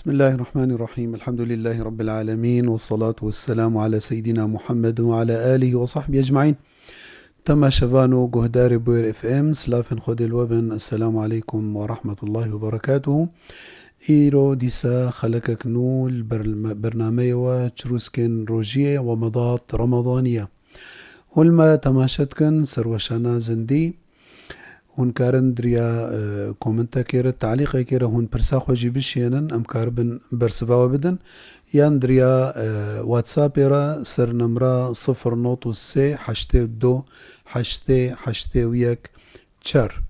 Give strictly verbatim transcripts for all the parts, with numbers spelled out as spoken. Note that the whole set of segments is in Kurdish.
بسم الله الرحمن الرحيم. الحمد لله رب العالمين، والصلاة والسلام على سيدنا محمد وعلى آله وصحبه أجمعين. Temaşevan û guhdarê Bûyer F M, silafên Xwedê li we bin. Esselamu aleykum ve rahmetullahi ve berekatuhu. Îro dîsa xelekek nû li ber-, bernameyê we Çirûskên Rojiyê we Medat Remedaniye. Hûn li me temaşe dikin, serweşana zindî. Hûn karin diriya, e, komentekê re, talîqekê re hûn pirsa xwe jî bişiyênin, em karibin bersiva we bidin. Yan diriya, e, WhatsAppê re ser nimra sifir not û sê heştê û du heştê heştê û yek çar.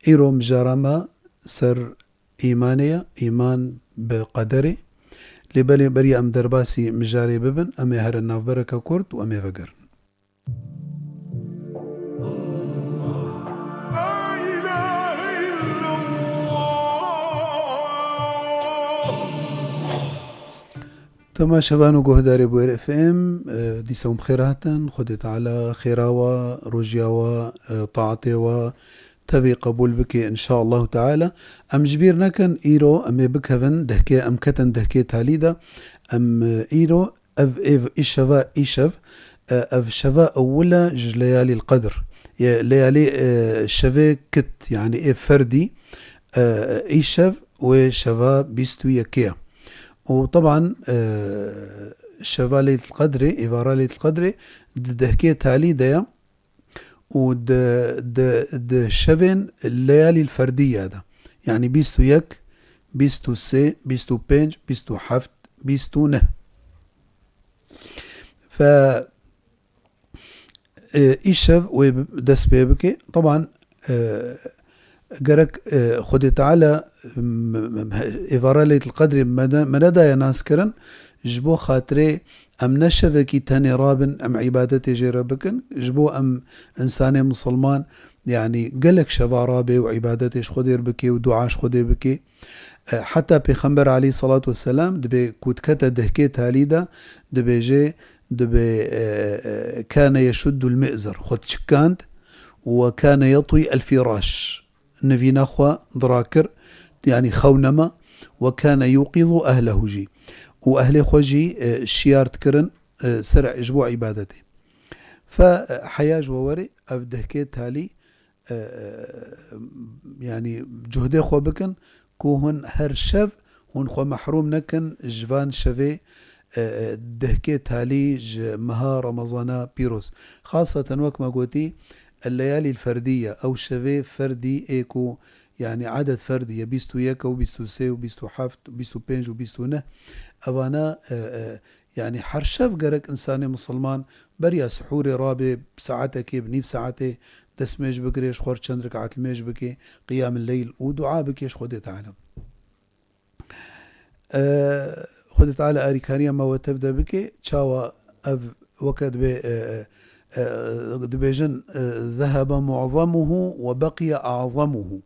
Îro mijara me ser îmanê ye, îman bi qederê. Lê belê beriya em derbasî mijarê bibin, em ê herin navbereke kurt û em ê vegerin. Temaşevan û guhdarê Bûyer F M, e, dîsa hûn bi xêr hatin. Xwedê Teala xêra we, rojiya we, e, taetê we, tevî qebûl bike, înşaallahu teala. Em ji bîr nekin, îro em ê bikevin dehkê, em ketin dehkê talî de. Em, e, îro ev êv-, îşeva îşev, e, ev şeva ewil e ji leyalîl qedr. Ye leyalî, e, şevê kit, yanî ê ferdî, e, îşev wê şeva bîst û yekê ye. Û teban, e, şeva Leyletil Qedrê, êvara Leyletil Qedrê di dehkê talî de ye. Û di, di, di şevên leyalîl ferdî ya de. Yanî bîst û yek, bîst û sê, bîst û pênc, bîst û heft, bîst û neh. Fe, e, îşev wê bi-, dest pê bike. Teban, e, gerek, e, Xwedê Teala, m-, m-, êvara Leyletil Qedrê me ne-, me nedaye nas kirin, ji bo xatirê em ne şevekî tenê rabin, em îbadetê jê re bikin, ji bo em însanê misilman, yanî gelek şeva rabe û îbadetê ji Xwedê re bike û dua ji Xwedê bike. E, heta Pêxember aleyhissalatu vesselam dibê ku dikete dehkê talî de, dibêje, dibê, e, e, kane yeşuddul mi'zer, xwe diçikand, we kane yetwî el fîraş, nivîna xwe dirakir, yanî xew nema, we kane yuqîzu ehlehu jî. Û ehlê xwe jî, e, şiyar dikirin, e, ser ji bo îbadetê. Fe, e, heya ji we were, ev dehkê talî, e, e, yanî cuhdê xwe bikin ku hûn her şev hûn xwe mehrûm nekin ji van şevê, e, e, dehkê talî ji meha Remezana pîroz. Xaseten wek me gotî, el-leyalî el-ferdî ye. Ew şevê ferdî ê ku, yanî, edet ferdî ye, bîst û yek û bîst û sê û bîst û heft û bîst û pênc û bîst û neh. Evana, e, e, yanî, her şev gerek însanê misilman beriya sihûrê rabe, saetekê, bi nîv saetê destmêj bigire, ji xwe re çend rekaet limêj bike, qiyamil leyl û dua bike ji Xwedê Teala. E, Xwedê Teala arîkariya me we tev de bike, çawa ev weke dibê, e, e, e, dibêjin, e, "Zehebe mu'zemuhu ve beqiye a'zemuhu."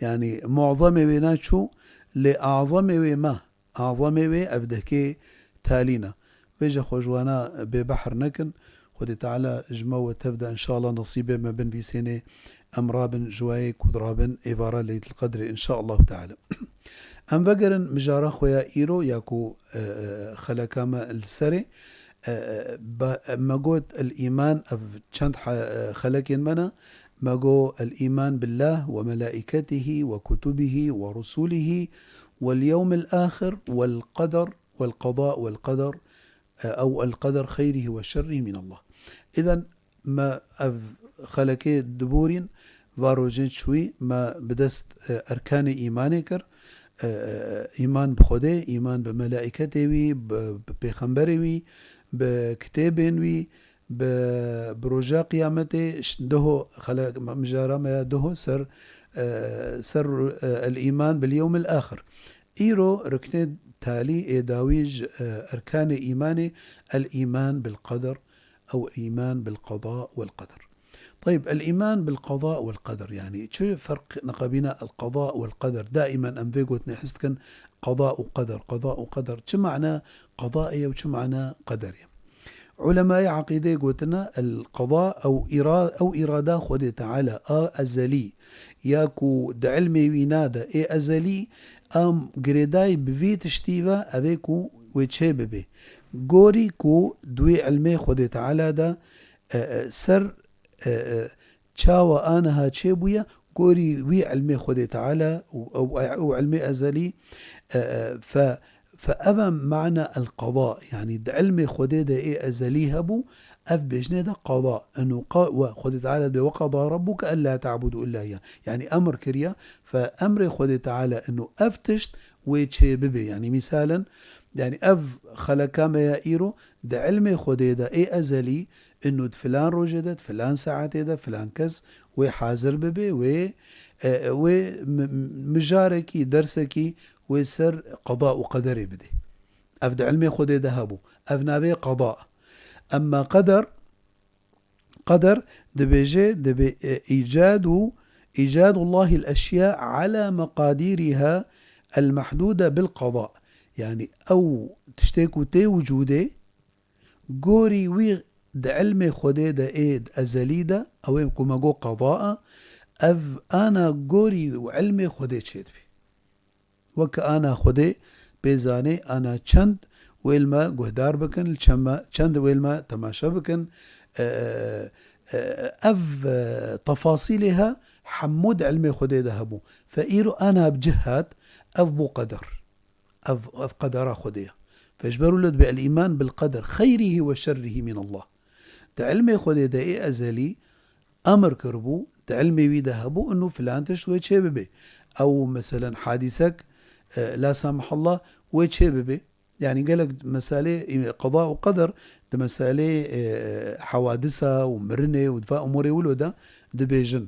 Yanî mu'zemê wê neçû, lê a'zemê wê ma. A'zemê wê ev dehkê talî ne. Vêce xwe ji wana bêbehr nekin. Xwedê Teala ji me we tev de, înşallah, nesîbê me bin vî sênê em rabin ji wayê ku dirabin êvara Leyletil Qedrê, înşaallahu Teala. Em vegerin mijara xwe ya îro ya ku, e, e, xeleka me li serê. E, e, ba-, me got el-îman, ev çend he-, e, xelekên me ne. Me got el-îman billah ve melaîketihî ve kutubihî ve rusulihî vel yewmil axir vel qeder vel qeda vel qeder, e, ew el qeder xeyrihî ve şerrihî min Allah. Îden me ev xelekê diborîn, va rojê çûyî me bi dest, e, erkanê îmanê kir. E, e, îman bi Xwedê, îman bi melaîketê wî, bi, bi pêxemberê wî, bi kitêbên wî, bi, bi roja qiyametê, ş-, duho xele-, mijara me ya duho ser, e, ser, e, el-îman bil yewmil axir. Îro riknê talî ê dawî ji, e, erkanê îmanê, el-îman bil qeder ew îman bil qeda wel qeder. Teyb, el-îman bil qeda wel qeder, yanî çi ferq neqebîna el qeda wel qeder? Daîmen em vê gotinê his dikin, qeda û qeder, qeda û qeder. Çi mana qedayê ye û çi mana qederê ye? Ulemayê eqîdê gotine, el-qada ew îra-, ew îrada Xwedê Teala a ezelî, ya ku di ilmê wî nade ê ezelî, em girêdayî bi vî tiştî ve, ev ê ku wê çê bibe. Gorî ku di wê ilmê Xwedê Teala de, e, e, ser, e, e, çawa aniha çêbûye, gorî wî ilmê Xwedê Teala û, û, û ilmê ezelî, e, e, fe, fe ev e mana el-qada, yanî di ilmê Xwedê de ê ezelî hebû, ev bêjinê de qada, eno qa-, we Xwedê Teala dibê, "Ve qada rabbuke ellâ ta'budu illâ iyyâh." Yanî emr kiriye, fe emrê Xwedê Teala eno ev tişt wê çê bibe. Yanî mîsalen, yanî ev xeleka me ya îro di ilmê Xwedê de ê ezelî, eno di filan rojê de, di filan saetê de, filan kes wê hazir bibe, wê, e, wê mi-, mijarekî, dersekî wê ser qada û qederê bide. Ev di ilmê Xwedê de hebû. Ev navê qada. Emma qeder, qeder dibêje, dibê, e, îcad û, îcadullahil eşya ala meqadîriha el-mehdûde bil qada. Yanî ew tiştê ku tê wicûdê, gorî wî di ilmê Xwedê de ê di ezelî de, ew ê ku me got qada e, ev ana gorî û ilmê Xwedê çêdibî. Weke ana Xwedê pê zanê, ana çend wêl me guhdar bikin, li çend me, çend wêl me temaşe bikin. E, e, e, ev, e, tefasîlê he hemû di ilmê Xwedê de hebû. Fe îro ana bi cih hat, ev bû qeder. Ev, ev qedera Xwedê ye. Fe ji ber wilo dibê el-îman bil qeder xeyrihî ve şerrihî min Allah. Di ilmê Xwedê de ê ezelî emir kiribû, di ilmê wî de hebû, inu filan tişt wê çê bibe. Ew, meselen, hadîsek, e, la samihallah, wê çê bibe. Yanî gelek meselê, e, qeda û qeder, di meselê, e, hewadisa û mirinê û di va umurê wilo de dibêjin.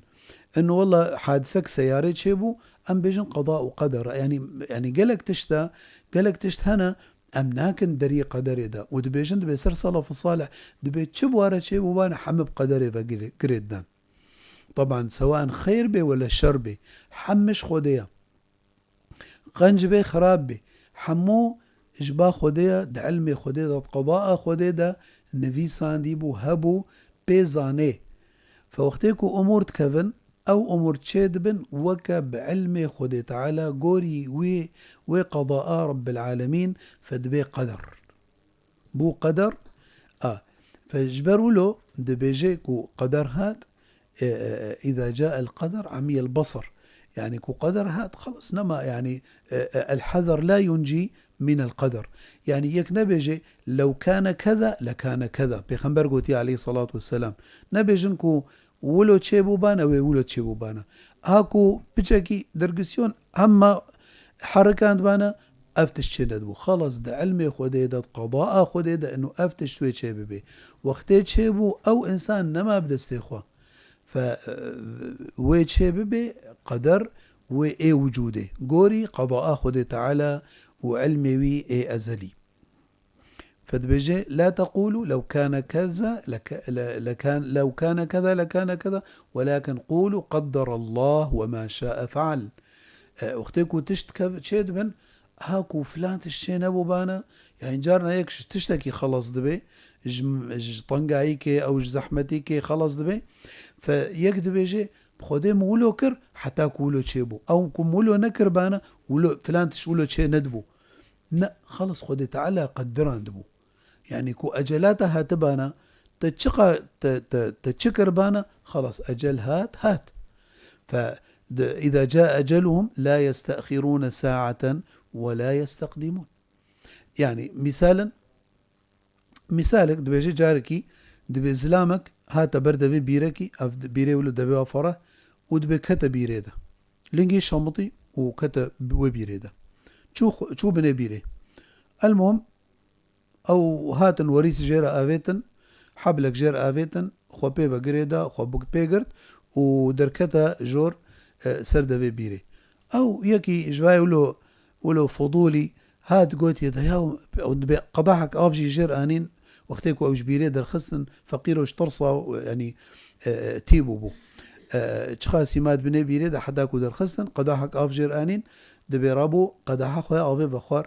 Inu wela hadisek seyarê çêbû, em bêjin qeda û qeder. Yanî, yanî gelek tişt de, gelek tişt hene, em nakin deriyê qederê de. Û dibêjin, dibê ser selef û salih, dibê çi bi ware çêbûbane hemî bi qederê ve girê, girê didan. Teban, sewan xeyr bê wele şer bê, hemî ji Xwedê ye. Qenc bê, xirab bê, hemû ji ba Xwedê ye, di ilmê Xwedê de, di qedaa Xwedê de nivîsandî bû, hebû, pê zanê. Fe wextê ku umûr dikevin, ew umûr çê dibin, weke bi ilmê Xwedê Teala gorî wê, wê qedaa Rabbil Alemîn, fe dibê qeder. Bû qeder, a. Fe ji ber wilo dibêje ku qeder hat, e, e, e, "Îza câel qeder amiyel basar." Yanî ku qeder hat, xelas, nema, yanî, e, e, el-hazer la yuncî minel qeder. Yanî yek nebêje, "Lew kâne keza, lekâne keza." Pêxember gotiye aleyhissalatu vesselam. Nebêjin ku wilo çêbûbane, wê wilo çêbûbane. Ha ku piçekî dergisyon hema herikandibane, ev tişt çê nedibû. Xelas, di ilmê Xwedê de, di qedaa Xwedê de, inu ev tişt wê çê bibe. Wextê çêbû, ew însan nema bi destê xwe. Fe, e, wê çê bibe, qeder wê ê wicûdê. Gorî qedaa Xwedê Teala û ilmê wî ê ezelî. Fe dibêje, "La teqûlû lew kâne keza, leke-, le-, lekân-, lew kâne keza, lekâne keza, welâkin qûlû qedderallah ve mâ şa'e feal." E, wextê ku tişt kev-, çê dibin, ha ku filan tişt çê nebûbane, yanî carna yek ji tiştekî xelas dibe, ji, ji tengayîkê ew ji zehmetîkê xelas dibe. Fe yek dibêje, "Xwedê min wilo kir, heta ku wilo çêbû. Ew ku min wilo nekiribane, wilo, filan tişt wilo çê nedibû." Ne, xelas Xwedê Teala qedirandibû. Yanî ku ecelata hatibana, te çiqa-, te, te, te çi kiribana, xelas ecel hat, hat. Fe de, "Îza câ eceluhum la yestexirûne saeten ve la yesteqdîmûn." Yanî, mîsalin, mîsalek dibêje carekî, dibê zilamek hate ber devê bîrekî, ev di-, bîrê wilo devê wa fereh û dibê kete bîrê de. Lingê şemitî û kete bi-, wê bîrê de. Çû xwe-, çû binê bîrê. Elmuhim, ew hatin werîs jê re avêtin, heblek jê re avêtin, xwe pê ve girê da, xwe bi-, pê girt û derkete jor, e, ser devê bîrê. Ew yekî ji vayê wilo, wilo fudûlî hat gotiye de, ya, ew dibê qedahek av jî jêr anîn, wextê ku ew ji bîrê derxistin, feqîro ji tirsa, yanî, e, e, tî bûbû. E, çiqasî ma di binê bîrê de heta ku derxistin, qedahek av jêr anîn, dibê rabû, qedaha xwe ya avê vexwar,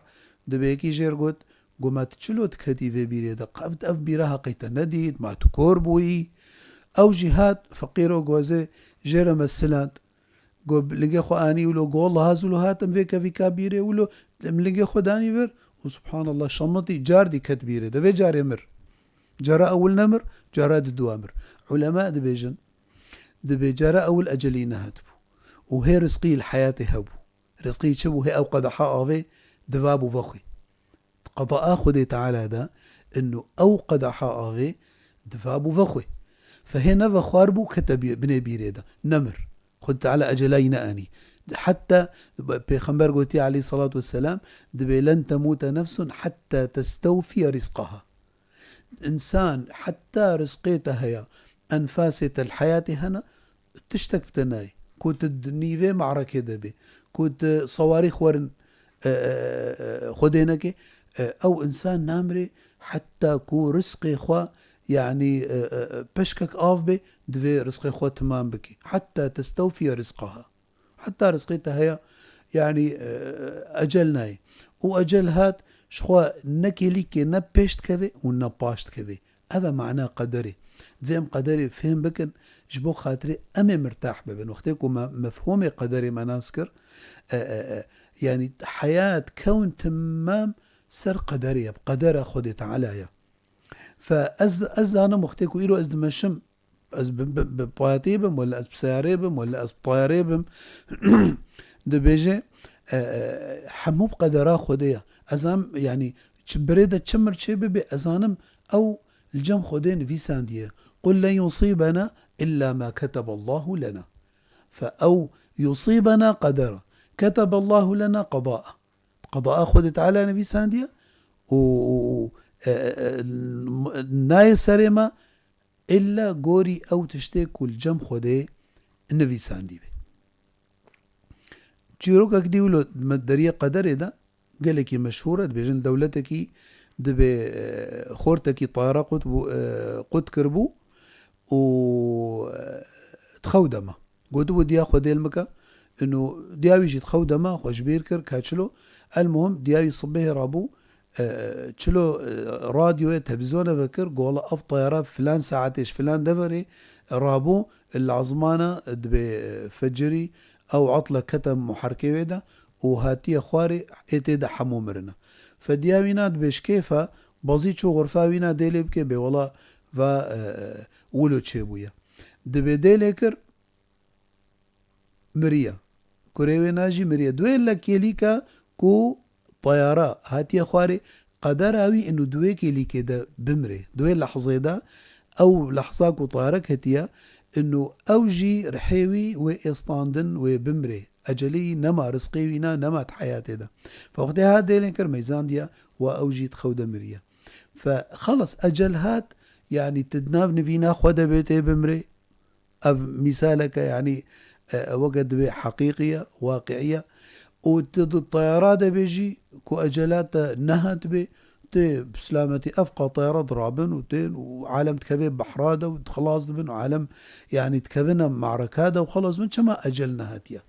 dibê yekî jêr got, Go, ma tu çilo diketî vê bîrê de? Qe-, ev, ev bîra heqî te nedît, ma tu kor bûyî? Ew jî hat, feqîro, go, ez ê jê re me siland. Go, lingê xwe anî wilo, go, Allah, ez wilo hatim vê kevîka bîrê wilo, em lingê xwe danî vir û subhanallah, şemitî, car dî ket bîrê de. Vê carê mir. Cara ewil nemir, cara diduwa mir. Ulema dibêjin, dibê cara ewil ecelî nehatibû û hê rizqî li heyatê hebû. Rizqî çi bû? Hê ew qedeha avê divabû vexwê. Qedaa Xwedê Teala de, inu ew qedeha avê divabû vexwê. Fe hê nevexwar bû, kete bî-, binê bîrê de. Nemir. Xwedê Teala ecela yî neanî. Heta Pêxember gotiye aleyhissalatu vesselam, dibê, "Len temûte nefsun hetta testewfiye rizqaha." Însan heta rizqê te heye, enfasê te li heyatê hene, tiştek bi te nayê. Ku tu di nîvê me'rekê de bê, ku tu sewarî xwerin, e, e, e, xwedê neke, e, ew însan namrê heta ku rizqê xwe, yanî, e, e, e, peşkek av bê, divê rizqê xwe timam bike. Heta testewfiye rizqaha. Heta rizqê te heye, yanî, e, ecel nayê. Û ecel hat, ji xwe ne kêlîkê ne pêş dikeve û ne paş dikeve. Ev e mana qederê. Divê em qederê fêm bikin, ji bo xatirê em ê mirtah bibin. Wextê ku me mefhûmê qederê me nas kir, e, e, e, yanî heyat, kewn timam ser qederê ye, bi qedera Xwedê Teala ye. Fe ez, ez zanim wextê ku îro ez dimeşim, ez bi, bi, bi payetê bim, wela ez bi seyarê bim, wela ez bi tayarê bim, dibêje, e, e, hemû bi qedera Xwedê ye. Ez am, yanî, çi birê de çi mir çê bibe, ez zanim ew li cem Xwedê nivîsandiye. "Qul len yusîbena illa ma keteballahu lena." Fe ew yusîbena qedera. Keteballahu lena qedaa. Qedaa Xwedê Teala nivîsandiye û, û, û, e, e, e, nayê serê me, îlla gorî ew tiştê ku li cem Xwedê nivîsandî be. Çîrokek dî wilo me deriyê qederê de gelekî meşhûr e, dibêjin dewletekî dibê, e, xortekî tayara qut bû, e, qut kiribû û, e, di xew de ma. Gotibû, "Diya xwe dêl mike." Ino diya wî jî di xew de ma, xwe ji bîr kir, ka çilo. El muhim, diya wî sibehê rabû, e, çilo, e, radyoyê, televîzyonê vekir, gola ev tayara filan saetê ji filan deverê rabû, lazimana dibê, e, fecirî ew etle kete muherkê wê de û hatiye xwarê, ê tê de hemû mirine. Fe diya wîna dibê ji kêfa bazî çû xurfa wîna dêlê bike, bê wela va, e, e, wilo çêbûye. Dibê dêlê kir, miriye. Kurê wê na jî miriye. Duê le kêlîka ku tayara hatiye xwarê, qedera wî inu duê kêlîkê de bimrê. Duê lehzê de, ew lehza ku tayara ketiye, inu ew jî rihê wî wê êstandin, wê bimrê. Ecelî nema, rizqê wî na, nema di heyatê de. Fe wextê hat dêlê kir, meyzandiye, wa ew jî di xew de miriye. Fe xelas, ecel hat, yanî tu di nav nivîna xwe de bê tê bimrê. Ev mîsaleke, yanî, e, e, weke dibê heqîqî ye, waqi'î ye. Û tu di tayara de bê jî ku ecela te nehatibê, tê bi silametî ev qa tayara dirabin û tên û alem dikeve behra de û xilas dibin û alem, yanî, dikevine me'reka de û xelas bin, çima ecel nehatiye?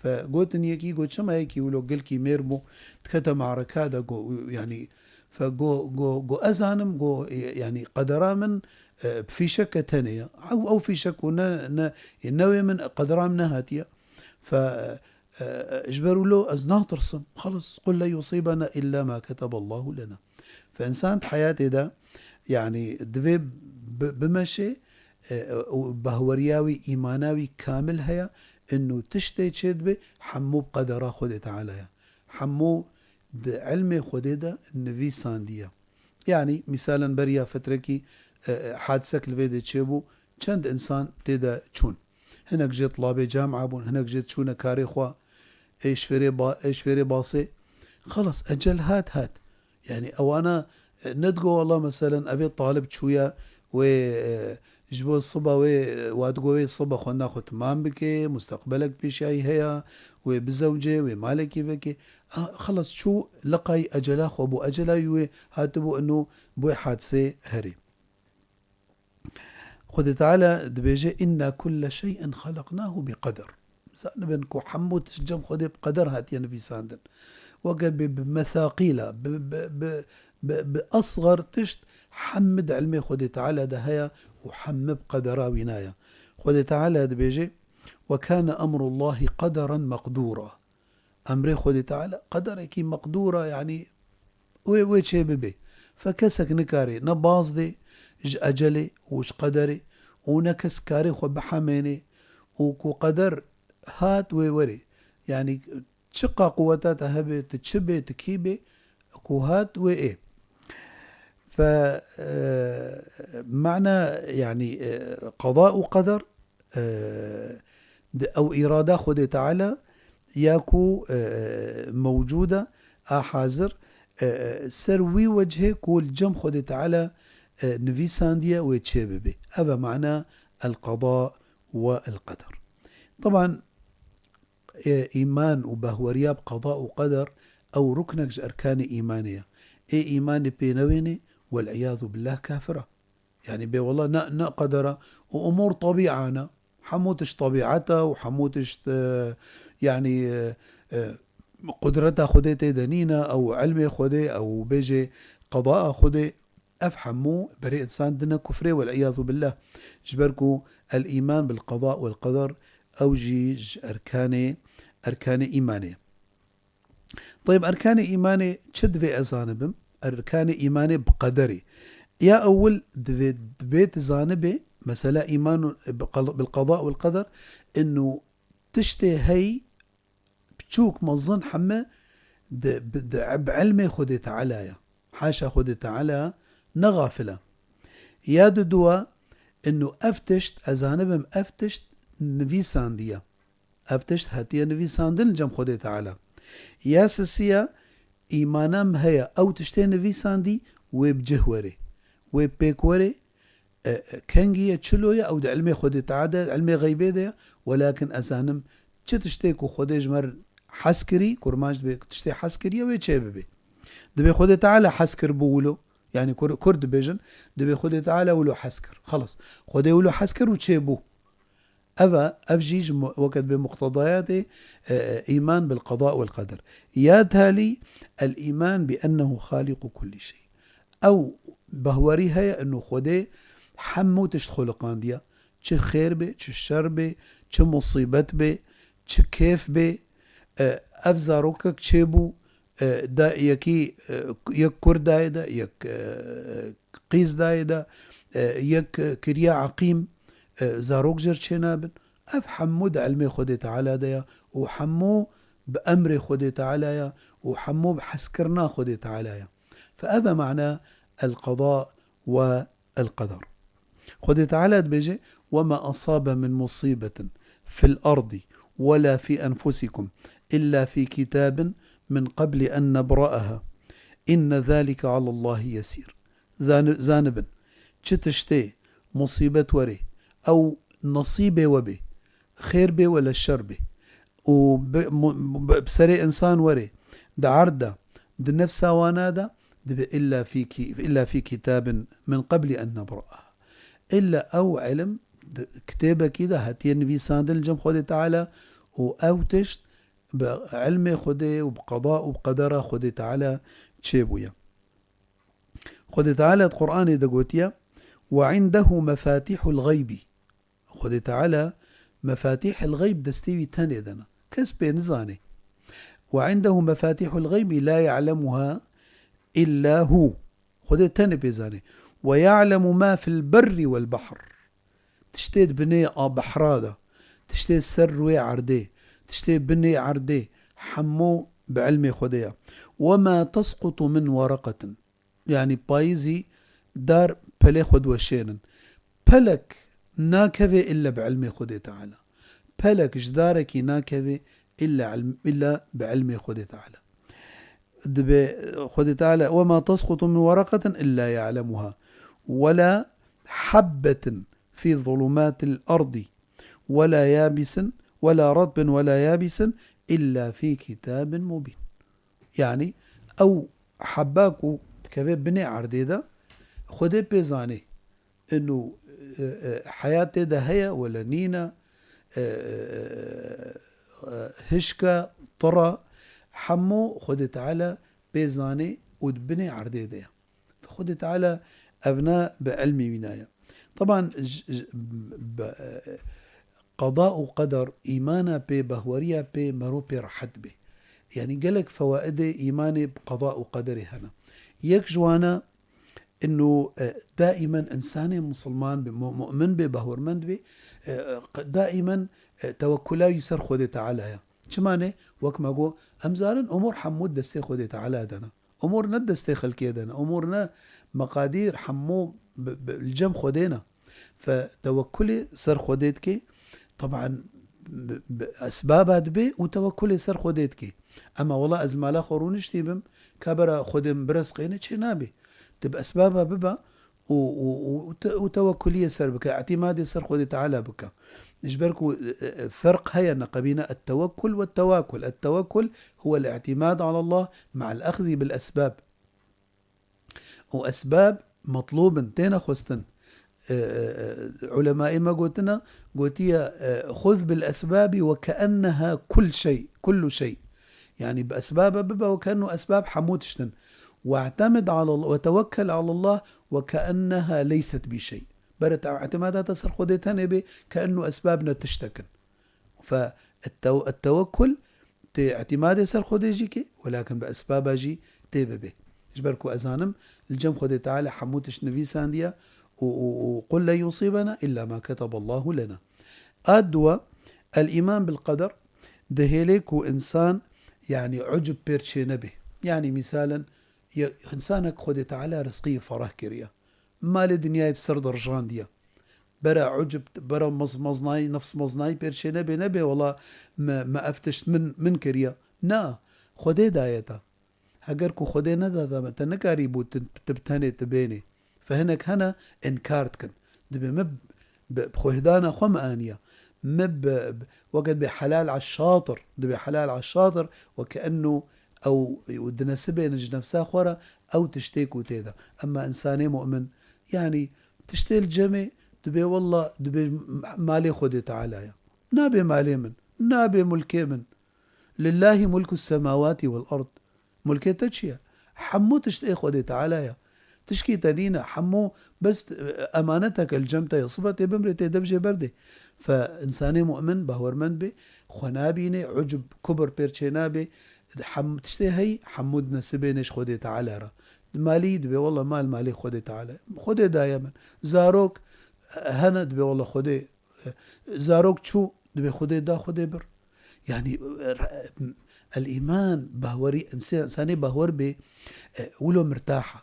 Fe gotin yekî, got, "Çima yekî wilo gilkî mêr bû, dikete me'reka de?" Go, yanî, fe go, go, go, "Ez zanim," go, e, yanî, "qedera min, e, bi fîşeke tenê ye. Ew, ew fîşek ku ne, ne, ne wê min, qedera min nehatiye." Fe, e, e, ji ber wilo ez natirsim. Xelas, "Qul le yusîbena illa ma keteballahu lena." Fe însan di heyatê de, yanî, divê bi-, bimeşê, e, û bahweriya wî, îmana wî kamil heye, inu tiştê çêdibe, hemû bi qedera Xwedê Teala ye. Hemû di ilmê Xwedê de nivîsandiye. Yanî, mîsalen beriya fetrekî, e, e, hadisek li vê dê çêbû, çend însan tê de çûn. Hinek jê tilabê camia bûn, hinek jê çûne karê xwe, ê ji fêrê ba-, ê ji fêrê basê. Xelas, ecel hat, hat. Yanî ewana, e, nedigo, wela, meselen, evê talib çûye, wê, e, ji bo siba wê, e, wa digo wê siba xwendina xwe timam bike, musteqbelek pêşiyayî heye, wê bizewce, wê malekî veke. A, xelas, çû liqayî ecela xwe bû. Ecela wî wê hatibû, ino bi wê hadisê herê. Xwedê Teala dibêje, "Inna kulle şey'in xeleqnahu bi qeder." Zanibin ku hemû tişt cem Xwedê bi qeder hatiye nivîsandin. Weke bê bi methaqîla, bi, bi, bi, bi, bi esxer tişt hemû di ilmê Xwedê Teala de heye û hemû bi qedera wîna ye. Xwedê Teala dibêje, "Ve kâne emrullahî qederen meqdûra." Emrê Xwedê Teala qederekî meqdûra, yanî wê, wê çê bibe. Fe kesek nikare ne baz dê ji ecelê û ji qederê û ne kes karê xwe bihemênê û ku qeder hat wê were. Yanî çiqa quweta te hebe, tu çi bê, tu kî bê, ku hat wê ê. Fe, e, mana, yanî, e, qada û qeder, e, di ew îrada Xwedê Teala ya ku, e, mewcûd e, a hazir, e, e, ser wî wecihê ku li cem Xwedê Teala, e, nivîsandiye wê çê bibe. Ev e mana el-qada ve el-qeder. Teban, e, îman û bahweriya bi qada û qeder ew ruknek ji erkanê îmanê ye. Ê îmanê pê newênê, wel-îyâzu billah kafir e. Yanî bê wela ne, ne qeder e û umûr tebîa ne. Hemû tişt tebîet e û hemû tişt, e, yanî, e, e, qudreta Xwedê tê de nîne, ew ilmê Xwedê, ew bêjê qedaya Xwedê, ev hemû berê însan dine kufrê, wel-îyâzu billah. Ji ber ku el-îman bil-qeda wel-qeder, ew jî ji erkanê, erkanê îmanê ye. Teyb, erkanê îmanê çi divê ez zanibim? Erkanê îmanê bi qederê. Ya ewil divê, divê tu zanibê, mesela îman û bi qal-, bil qada wel qeder, inu tiştê hey, piçûk, mezin, heme di, bi, di, bi ilmê Xwedê Teala ye. Haşa Xwedê Teala ne xafil e. Ya diduwa, inu ev tişt, ez zanibim ev tişt nivîsandiye. Ev tişt hatiye nivîsandin li cem Xwedê Teala. Ya sisiya, îmana min heye, ew tiştê nivîsandî, wê bi cih were. Wê pêk were, e, e, kengî ye, çilo ye, ew di ilmê Xwedê Teala de, ilmê xeybê de ye, welakin ez zanim, çi tiştê ku Xwedê ji me re hez kirî, kurmanc dibe, tiştê hez kiriye, wê çê bibe. Dibê Xwedê Teala hez kiribû wilo, yanî kur, kur dibêjin, dibê Xwedê Teala wilo hez kir. Xelas. Xwedê wilo hez kir û çê bû. Ev e, ev jî ji mu-, weke dibê muqtedayatê, e, e, îman bil qeda wel qeder. Ya talî, el îman bi ennehu xaliqu kulli şey. Ew bahwerî heye inu Xwedê hemû tişt xuliqandiye. Çi xêr bê, çi şer bê, çi musîbet bê, çi kêf bê, e, ev zarokek çêbû, e, da yekî, e, yek kur dayê de, yek, e, qîz dayê de, e, yek, e, kiriye eqîm, e, zarok jê re çênabin. Ev hemû di ilmê Xwedê Teala de ye û hemû bi emrê Xwedê Teala ye û hemû bi hezkirina Xwedê Teala ye. Fe ev e mana el-qeda we el-qeder. Xwedê Teala dibêje, "Ve ma asabe min musîbetin fil ardi ve la fî enfusikum illa fî kitabin min qebli en nebra'aha. Inne zalike alallahi yesîr." Zani-, zanibin, çi tiştê musîbet were, ew nesîbê we bê, xêr bê wele şer bê, û bi, mu-, bi, bi serê însan were, di erd de, di nefsa wana de, dibe illa fî ki-, illa fî kitabin min qebli en nebra'aha. Illa ew ilim di kitêbekî de hatiye nivîsandin li cem Xwedê Teala û ew tişt bi ilmê Xwedê û bi qeda û bi qedera Xwedê Teala çêbûye. Xwedê Teala di Qur'anê de gotiye, "Ve indehu mefatîhul xeybî." Xwedê Teala mefatîhil xeyb destê wî tenê de ne. Kes pê nizane. "Ve indehu mefatîhul xeybî la ya'lemuha illa hu." Xwedê tenê pê zane. "Ve ya'lemu ma fil berri wel bahr." Tiştê di binê a behra de, tiştê ser rûyê erdê, tiştê binê erdê, hemû bi ilmê Xwedê ye. "Ve ma tesqutu min wereqetin." Yanî payîzî dar pelê xwe diweşênin. Pelek nakeve illa bi ilmê Xwedê Teala. Pelek ji darekî nakeve illa ilm-, illa bi ilmê Xwedê Teala. Dibe Xwedê Teala, "Ve ma tesqutu min wereqetin illa ya'lemuha. Ve la habbetin fi zulumatil ardi. Ve la yabisin, ve la ratbin ve la yabisin illa fi kitabin mubin." Yanî ew heba ku dikeve binê erdê de, Xwedê pê zanê. Inu, e, e, heyatê de heye wele nîne, e, e, e, e, hişka, tira, hemû Xwedê Teala pê zanê û di binê erdê de ye. Xwedê Teala evna bi ilmê wî naye. Teban, j-, j-, b-, e, qada û qeder, îmana pê, bahweriya pê, mero pê rehet bê. Yanî gelek fewaidê îmanê bi qada û qederê hene. Yek ji wana, inu, e, daimen insanê misilman bê, mu-, mu'min bê, bahwermend bê, e, e, q-, daimen, e, tewekkula wî ser Xwedê Teala ye. Çima ne? Wek me got, em zanin umur hemû destê Xwedê Teala de ne. Umur ne destê xelkê de ne. Umur ne, meqadîr hemû bi, bi, li cem Xwedê ne. Fe tewekkulê ser Xwedê dikê, teban bi, bi esbaba dibê û tewekkulê ser Xwedê dikê. Ema wela ez mala xwe rûniştî bim, ka bera Xwedê min biresqêne, çê nabê. Tu bi esbaba bibe û, û, û, û te-, û tewekkuliyê ser bike, îtîmadê ser Xwedê Teala bike. Ji ber ku, e, e, ferq heye neqebîne et-tewekkul we tewakul. Et-tewekkul huwe el-îtîmad alallah me'el-exzî bil-esbab. Û esbab metlûb in, têne xwestin. E, e, e, ulemayê me gotina, gotiye, e, "Xuz bil esbabi ve keenneha kul şey, kullu şey." Yanî bi esbaba bibe ve keennu esbab hemû tişt in. "We'temid ala, ve tewekkel alallah ve keenneha leyset bi şey." Bere te îtimada te ser Xwedê tenê bê, keennu esbab ne tiştek in. Fe et-tew-, et-tewekkul tê îtîmadê ser Xwedê jî kê, welakin bi esbaba jî tê bibê. Ji ber ku ez zanim, li cem Xwedê Teala hemû tişt nivîsandiye û, û, û "Qul len yusîbena illa ma keteballahu lena." A duwa, el-îman bil-qeder, dihêlê ku însan, yanî ucb pêr çê nebe. Yanî mîsalen, ye-, însanek Xwedê Teala rizqî fereh kiriye. Malê dinyayê bi ser de rijandiye. Bera ucb, bera mez-, meznayî, nefs meznayî pêr çê nebe, nebe, wela me, me ev tişt min, min kiriye. Na, Xwedê daye te. Heger ku Xwedê neda te, te nikarîbû tu, tu bi tenê tu bênê. Fe hinek hene, înkar dikin. Dibê me bi, bi xwehidana xwe me aniye. Me bi, bi, weke dibê helal a şatir, dibê helal a şatir, weke enno ew, ew dinesibêne ji nefsa xwe re, ew tiştê ku tê de. Emma însanê mu'min, yanî tiştê li cemê dibê, wella dibê malê Xwedê Teala ye. Nabê malê min, nabê mulkê min. Lillahi mulku semawati vel ard. Mulkê te çi ye? Hemû tişt ê Xwedê Teala ye. Tişkî te nîne, hemû bes, e, emaneteke li cem te ye. Sibe tê bimrê, tê dev jê berdê. Fe însanê mu'min, bawermend bê, xwe nabînê, ucb, kubir pêr çê nabê. Hem-, tiştê heyî, hemû dinesibêne ji Xwedê Teala re. Malî dibê, wela mal malê Xwedê Teala ye. Xwedê daye min. Zarok, e, hene, dibê, wela Xwedê, e, zarok çû, dibê Xwedê da, Xwedê bir. Yanî, e, re-, el-îman, bahwerî, înse-, însanê bahwer bê, e, wilo mirtaha.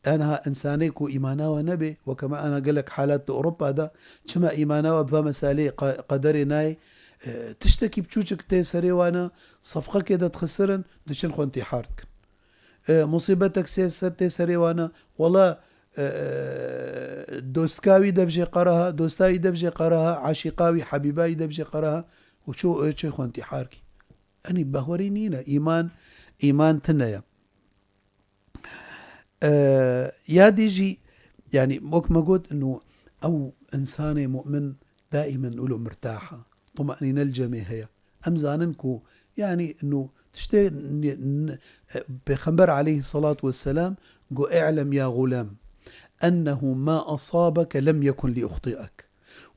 Aniha însanê ku îmana we nebe, weke me ana gelek halat di Ewropa de, çima îmana we bi va meseleyê qa-, qederê nayê, e, tiştekî biçûçik tê serê wana, sefqekê de dixisirin, diçin xwe întîhar dikin. E, musîbetek sê ser tê serê wana, wela, e, e, dostka wî dev jê qeraha, dosta wî dev jê qeraha, aşîqa wî, hebîba wî dev jê qeraha, û çû, e, çê xwe întîhar kî. Enî bahwerî nîne, îman, îman tine ye. E, ya dî jî, yanî, wek me got, inu ew însanê mu'min daîmen wilo mirtaha, tumenîne li cemê heye. Em zanin ku, yanî, inu tiştê n-, n-, Pêxember aleyhî selatu wesselam got, "I'lem ya gulam, ennehu ma asabeke lem yekun li yuxti'ek,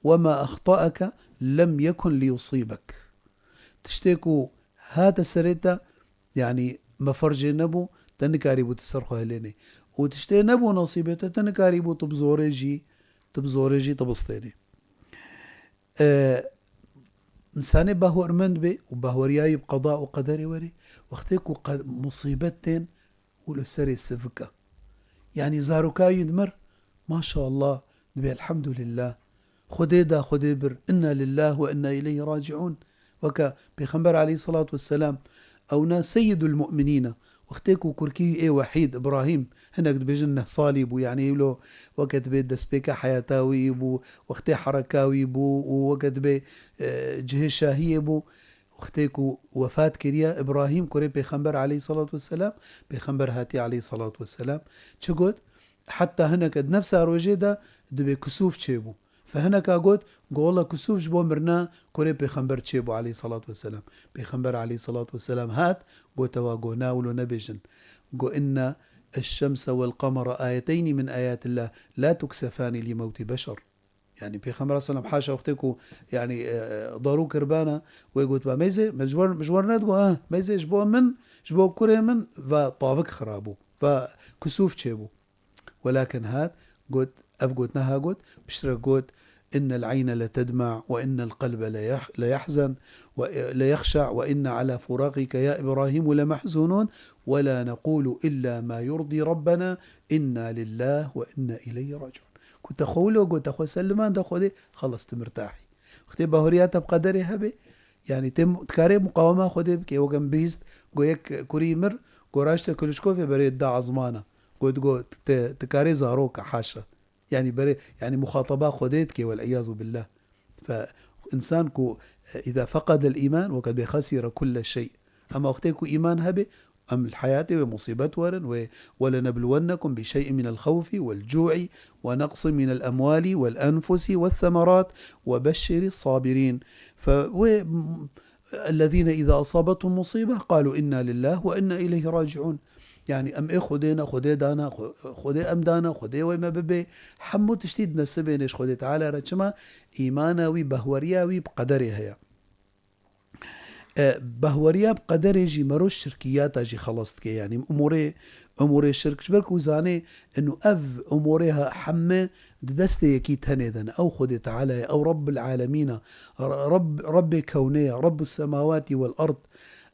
ve ma axta'eke lem yekun li yusîbek." Tiştê ku hate serê te, yanî me fercê nebû, te nikarîbû tu ser xwe hilênê. Û tiştê nebû nesîbê te, te nikarîbû tu bi zorê jî, tu bi zorê jî tu bistênê. E, însanê bahwermend bê û bahweriyayî bi qeda û qederê werê, wextê ku qe-, musîbet tên, û li serê sivik e. Yanî zaroka wî dimir, maşallah, dibê elhamdulillah. Xwedê da, Xwedê bir, inna lillah ve inna ileyhi raciun. Weke Pêxember aleyhissalatu vesselam, ewna seyyidul mu'minîn e. Wextê ku kurkî wî ê wehîd, Îbrahîm, hinek dibêjin neh salî bû, yanî wilo weke dibê destpêka heyata wî bû, wextê hereka wî bû û weke dibê, e, cihê şahiyê bû. Wextê ku wefat kiriye Îbrahîm, kurê Pêxember aleyhissalatu vesselam, Pêxember hatiye aleyhissalatu vesselam, çi got? Heta hineke di nefsa rojê de dibê kusûf çêbû. Fe hineka got, got, "Wela kusûf ji bo mirina kurê pêxember çêbû aleyhissalatu vesselam." Pêxember aleyhissalatu vesselam hat, gotewa, got, "Na, wilo nebêjin." Got, "Inne eşşemse vel qamera ayeteynî min ayatillah la tuksefani li mewti beşer." Yani Pêxember sallam haşa wextê ku, yani, e, e, darû kirbana, wê gotba, "Meyzê, me ji wer, ji wer nedigo, ha, meyzê ji bo min, ji bo kurê min ve tavik xirabû, ve kusûf çêbû." Welakin hat, got, ev gotine ha got, piştre got, "Innel eyne letedma ve innel qelbe leyah-, leyahzen ve, e, leyahşa ve inne ala furaqike ya İbrahim lemehzunun ve la nequlu illa ma yurdi Rabbena inna lillah ve inna ileyhi raciun." Ku te xwe wilo got, te xwe ser li van de Xwedê, xelas tu mirtahî. Wextê bahuriya te bi qederê hebe, yani tê, dikarê muqawema Xwedê bike, weke min bihîst, go yek kurî mir, go raşte Kulişkovê berê da ezmana. Go, go, te, dikarê zaroka, haşa. Yani berê, yani muxataba Xwedê dike, vel iyazu billah. Fe insan ku, e, iza feqadel îman, weke bê xesîre kulle şey. Hema wextê ku îman hebe, em li heyatê wê musîbet werin, wê, "Welenebluwennekum bi şey'in minel xewfi vel cu'i ve neqsin minel emwali vel enfusi ve semerat ve beşşiri sabirîn." Fe wê, m-, "Ellezîne îza asabethum musîbe, qalu inna lillah ve inna ileyhi raciun." Yani em ê Xwedê ne, Xwedê dana, Xwe-, Xwedê em dana, Xwedê wê me bibê. Hemû tiştî dinesibêne ji Xwedê Teala re. Çima? Îmana wî, behweriya wî bi qederê heye. E, behweriya bi qederê jî mero şirkiyata jî xelas dike. Yani umurê, umurê şirk. Ji ber ku zanê inu ev umurê ha-, hemme di destê yekî tenê de ne. Ew Xwedê Teala ye, ew Rabbul Alemîn e, Re-, Reb-, Rebbê kewnê ye, Rebbus semawati vel erd.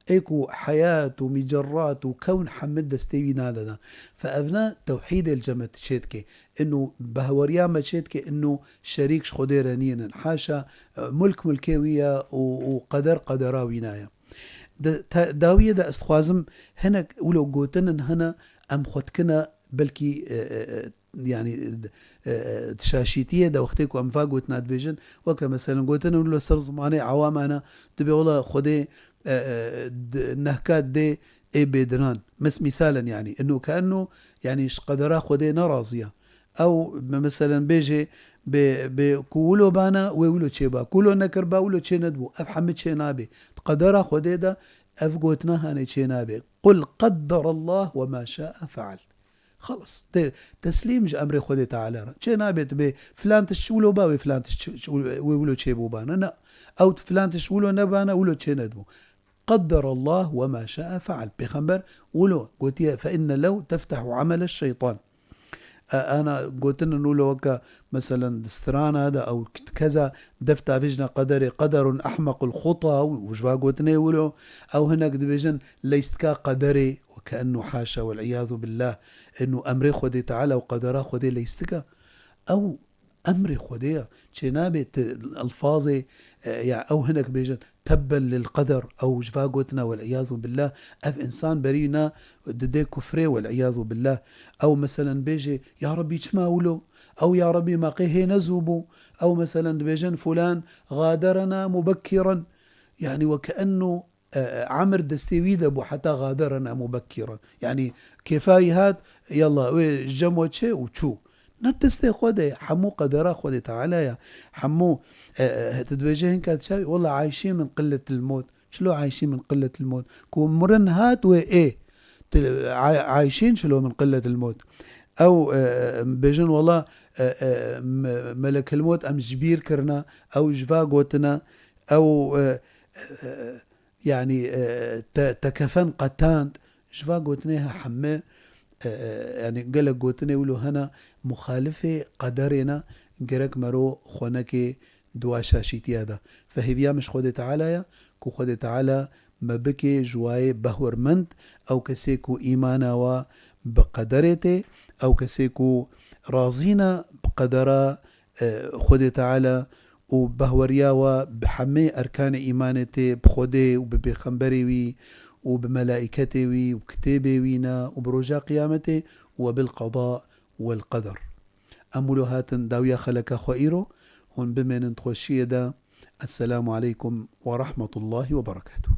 Ê ku heyat û micerrat û kewn hemî destê wî nade de. Fe evna tewhîdê li cem me çê dike. Inu behweriya me çê dike, inu şerîk ji Xwedê re nînin. Haşa, e, mulk mulkê wî ye û, û qeder qedera wî naye. Di te-, dawiyê de ez dixwazim hinek wilo gotinin hene em xwe dikine belkî, e, e, e, yani, e, e, di şaşîtiyê de wextê ku em va gotina dibêjin, weke meselen gotin wilo ser zimanê ewamana dibê wela Xwedê, e, e, di-, nehka dê ê bêdinan. Mes-, mîsalen yani, inu ke inu, yani ji qedera Xwedê nerazî ye. Ew me-, meselen bêjê bê, bê ku wilo bana, wê wilo çêba. Ku wilo nekirba, wilo çê nedibû. Ev hemî çê nabê. Di qedera Xwedê de ev gotina hanê çê nabê. "Qul qedderallah ve ma şa'a feal." Xelas. Tê teslîm ji emrê Xwedê Teala re. Çê nabe tu bê filan tişt wilo ba, wê filan tişt ç-, ç-, wê wilo çêbû bana. Na. Ew filan tişt wilo nebana, wilo çê nedibû. "Qedderallah ve ma şa'a feal." Pêxember wilo gotiye, "Fe inne lew teftehu amele şeytan." E, ana gotinin wilo weke, meselen, di strana de ew keza def davêjine qederê, "Qederun ahmequl xuta", û ji va gotinê wilo, ew hinek dibêjin, "Leystka qederê", weke ennu haşa, vel iyazu billah, ennu emrê Xwedê Teala û qedera Xwedê leystika. Ew emrê Xwedê ye. Çênabê ti elfazê, e, ya ew hinek bêjin, "Tebben lil qeder", ew ji va gotina, vel iyazu billah, ev insan berî na didê kufrê, vel iyazu billah. Ew meselen bêjê, "Ya Rebî, çima wilo?" Ew, "Ya Rebî, ma qê hê ne zû bû?" Ew meselen dibêjin, "Fulan gaderena mubekkiran." Yani, weke ennu e, e, emir destê wî de bû, "Heta gaderena mubekkiran." Yani, kêfa wî hat, yalla, wê ji cem we çê û çû. Ne destê xwe de, hemû qedera Xwedê Teala ya. Hemû, e, e, tu dibêje hinka çawi, "Wela ayşî min qilletil mot." Çilo ayşî min qilletil mot? Ku mirin hat wê ê. Tu, ay-, ayşîn çilo min qilletil mot? Ew, e, e, bêjin, "Wela, e, e, me-, melekil mot em ji bîr kirina." Ew ji va gotina. Ew, e, e, e, yani, e, te, te kefen qetand, ji va gotinê he heme, e, e, yani gelek gotinê wilo hene muxalifê qederê ne, gerek mero xwe neke di wa şaşîtiya de. Fe hêviya min ji Xwedê Teala ye, ku Xwedê Teala me bike ji wayê behwermend, ew kesê ku îmana wa bi qederê tê, ew kesê ku razî ne bi qedera, e, Xwedê Teala û behweriya wa bi hemê erkanê îmanê tê, bi Xwedê û bi pêxemberê wî û bi melaîketê wî û kitêbê wî ne û bi roja qiyametê û bil qeda wel qeder. Em wilo hatin dawiya xeleka xwe îro, hûn bimênin di xweşiyê de. Esselamu aleykum ve rahmetullahi ve berekatuh.